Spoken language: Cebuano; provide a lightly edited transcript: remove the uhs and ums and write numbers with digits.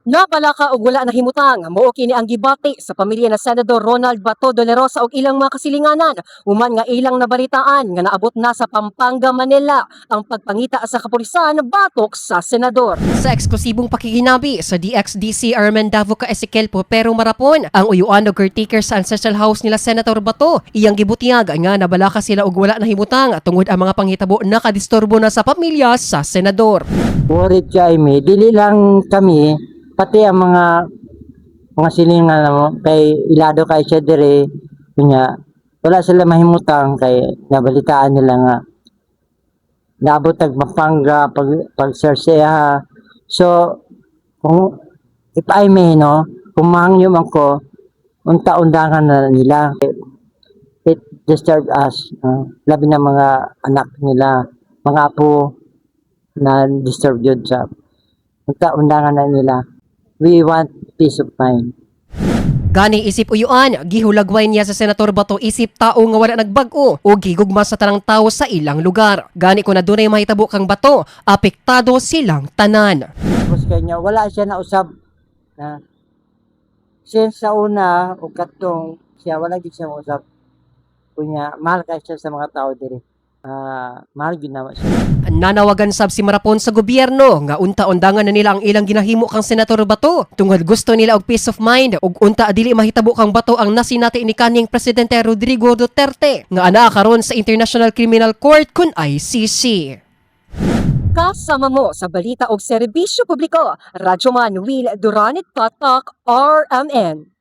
Nabalaka og wala nahimutang, mao kini ang gibati sa pamilya na Senador Ronald Bato de la Rosa og ilang mga kasilinganan human nga ilang nabalitaan nga naabot na sa Pampanga, Manila ang pagpangita sa kapulisan batok sa senador. Sa eksklusibong pakiginabi sa DXDC Armen Davo ka Ezequiel Pero Marapon, ang uyuan og caretaker sa ancestral house nila Senator Bato, iyang gibutyag nga nabalaka sila og wala nahimutang tungod ang mga panghitabo nakadisturbo na sa pamilya sa senador. Worried kay mi, dili lang kami, pati ang mga silingan mo kay ilado kay siya dire kunya wala sila mahimutang kay nabalitaan nila nga naabot tag Pampanga pag pag search siya. So kung if I may, no, kung mahangyo man ko, unta undangan na nila. It disturb us, no? Labi na mga anak nila, mga apo na disturb yun sa unta undangan na nila. We want peace of mind. Gani isip uyuan, gihulagway niya sa Senator Bato isip tao nga wala nagbag-o o gigugma sa tanang tao sa ilang lugar. Gani kung adunay mahitabo kang Bato, apektado silang tanan. Tapos kanya wala siya nausab na since sa una o katong siya wala gid siya mausab. Kunya mahal kay siya sa mga tao diri. Ah, mahal gid na siya. Nanawagan sab si Marapon sa gobyerno nga unta-undangan na nila ang ilang ginahimo kang Senator Bato tungod gusto nila og peace of mind ug unta dili mahitabo kang Bato ang nasinati ni kaning Presidente Rodrigo Duterte nga anaa karon sa International Criminal Court kun ICC. Kasama mo sa balita og serbisyo publiko, Radyoman Will Duranit Patak, RMN.